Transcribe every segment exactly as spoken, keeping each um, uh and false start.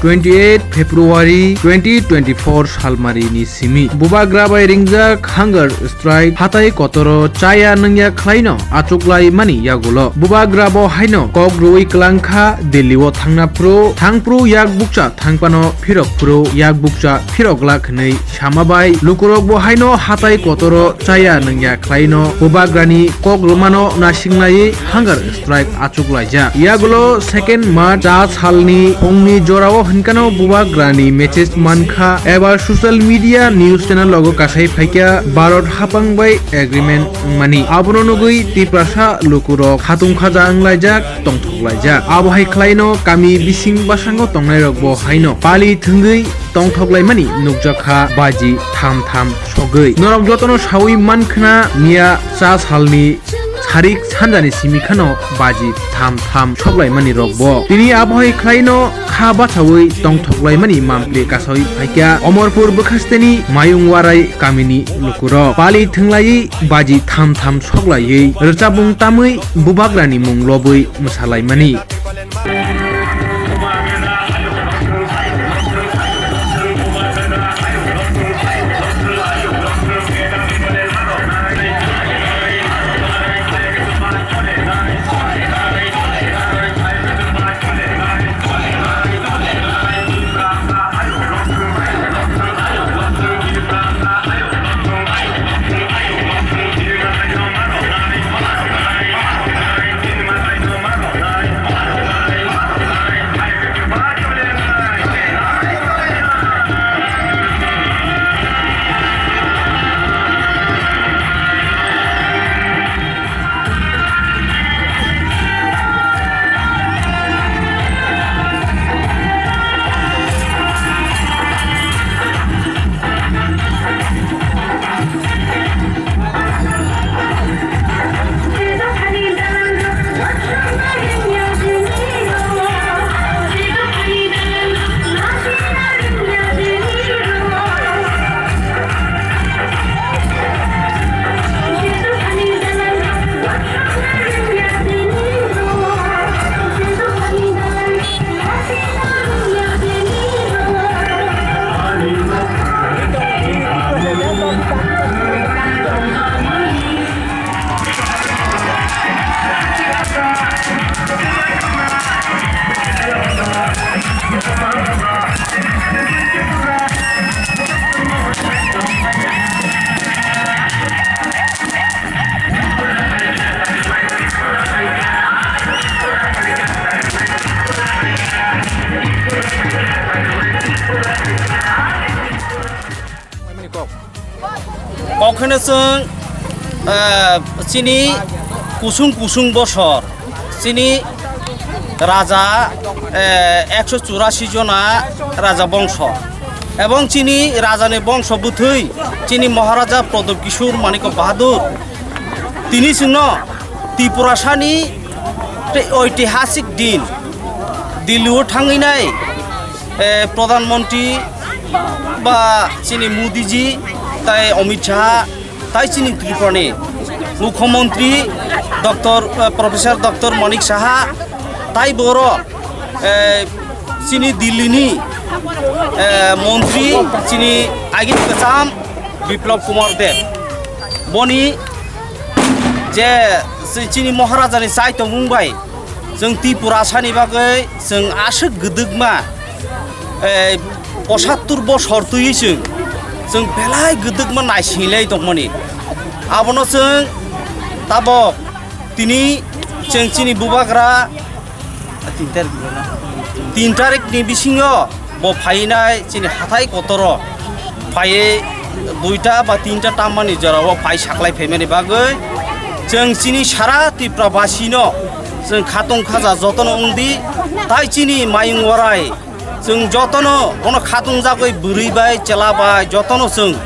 twenty eight February twenty twenty four salmari ni simi Bubagra bai ringjak hunger strike hatai kotoro chaya nungya khlaino achuklai mani yagulo. Bubagra bo haino kok rwui kwlangkha Delhi o thangna phuru, thangphuru yak bukcha thangpano phirok phuru yak bukcha phirok lak hwnwi sama bai lukurok bo haino hatai kotoro chaya nungya khlaino Bubagrani kok rwmano nasinglaiwi hunger strike achuklaijak. Yagulo second March cha salni phungni jorao hinkano Bubagrani message mankha eba social media news channel logo kasai phaikha Bharat hapang bai agreement wngmani. Abono nugwi Tiprasa lukurok khatung khaja wnglaijak, tongthoklaijak. Abo hai khlaino kami bising bwskango tongnairokbo haino pali thwngwi tongthoklaimani nukjakha baji tham tham sogwi. Norok jotono sawi mankhna miya cha salni sarik sanjani simi khano baji tham tham soklaimani rokbo. Tini abohai khlaino kha bachawi tongthoklaimani mampli kasawi phaikha Omorpur bwkhasteni Mayung Warai kamini lukurok. Pali thwnglaiwi baji tham tham soklaiwi rwchapmung tamwi Bubagrani mung lobwi mwsalaimani. Kok hwnwi chwng, eh, chini kusung kusung bosor, chini raja, eh, ekso churasi jona raja bongso, ebong chini rajani bongso bwthwi chini Maharaja Pradap Kishore Manikya Bahadur tini chwngno Tiprasani tei oitihasik din Delhi o thangwi nai, eh, Pradhan Mantri ba chini Modi ji tai Amit Shah tai chini Tripura ni Mukhyamantri Doctor, eh, Professor Doctor Manik Saha tai boro, eh, chini Delhi ni, eh, Mantri chini agini kwcham Biplab Kumar Deb. Boni je si-, chini Maharaja ni chai tongmung bai chwng Tiprasani bagwi chwng aswk gwdwkma, eh, pochattor bosor twiwi chwng, chwng belai gwdwkma naisinglai tongmani. Abono chwng tabok tini chwng chini Bubagra tin tarik ni bisingo bo phainai chini hathai kotoro phaiwi duita ba tinta tammani jorao phai saklai phaimani bagwi chwng chini sara Tripura basino chwng khatung khaja jotono wngdi, tai chini Mayung Warai chwng jotono bono khatung jagwi bwrwi bai chwla bai jotono chwng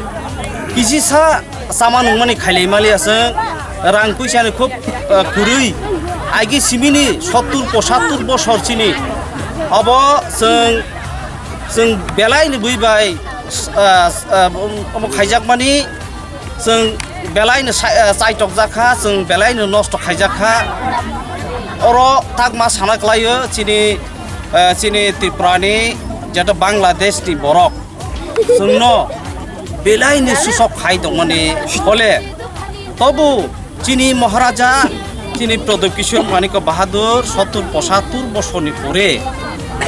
kisisa sama nungmani khailai maliya chwng rang puisa ni khub, eh, kwrwi. Agi simini sottur pochattor bosor chini obo chwng, chwng belai ni bwi bai, eh, eh, omo khaijakmani chwng belai no sa-, eh, chaitokjak kha, chwng belai no nosto khaijak kha. Oro takma sana kwlaio chini, eh, chini Tripura ni Jata Bangladesh ni borok chwngno belai ni susok khai tongmani hole tobu chini Maharaja chini Pradip Kishore Manikya Bahadur sottur posatur bosorni pore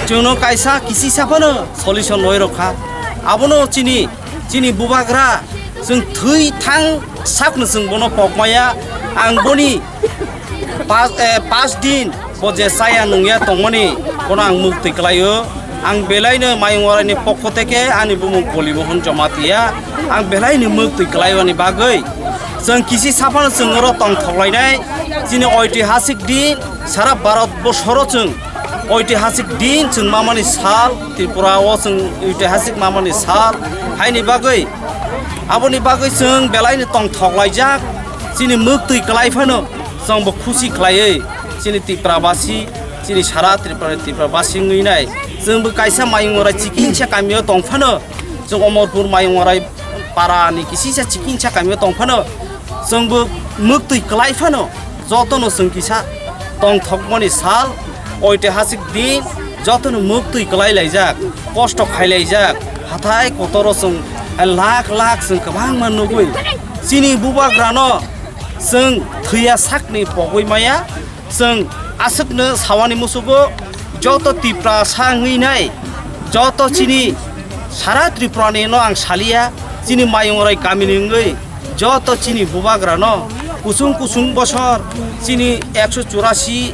chwngno kaisa kisi saphano solution noi rokha. Abono chini chini bubagra chwng thwi thang sakno chwng bono pokmaya. Ang boni pas, eh, pas din bo je chaya nungya tongmani bono ang muktwi kwlaio. Ang belaino Mayung Waraini pokho teke ani bumung Koli Mohon Jamatia ang belaino muktwi kwlaio ani bagwi. Chwng kisi saphano chwng oro tongthok lainai chini oitihasik din sara Bharat borsoro chwng oitihasik din chwng mamani sal, Tripura o chwng oitihasik mamani sal, haini bagwi, aboni bagwi chwng belaino tongthok laijak, chini muktwi kwlai phano chwng bo khusi khlaiwi, chini Tripura basi, chini sara Tripura, Tripura basi wngwi nai, chwng bo kaisa Mayung Warai chikinsa kamio tong phano, chwng Omorpur Mayung Warai para ni kisisa chikinsa kamio tong phano, chwng bo muktwi kwlai phano, jotono chwng kisa tongthokmani sal, oitihasik din, jotono muktwi kwlai laijak, kosto khai laijak, hathai kotoro chwng lakh lakh chwng kwbangma nugwi, chini bubagrano chwng thwiya sakni pogwi maya, chwng aswkno sawani musugo, joto Tiprasa wngwi nai, joto chini sara Tripurani no ang salia, chini Mayung Warai kamini wngwi, joto chini bubagrano kusung kusung bosor chini ekso churasi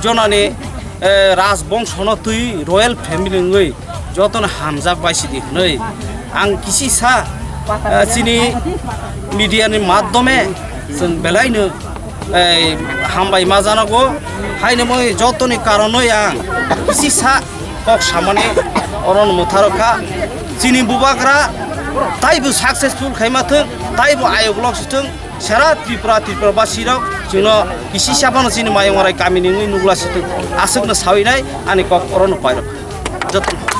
jonani, eh, rajbongsono twi royal family wngwi jotono hamjak bai sidi hwnwi ang kisi sa, eh, chini media ni madhyome chwng belaino, eh, hambai ma janago. Haino moi jotoni karonoi ang kisi sa kok samani orono mwtharo kha. Chini bubagra taibo successful khaima thung, taibo ayok lok si thung, sara Tripura, Tripura basi rok chwngno kisi saphano chini Mayung Warai kamini wngwi nugla si thung, aswkno sawi nai ani kok orono pairok. Joto.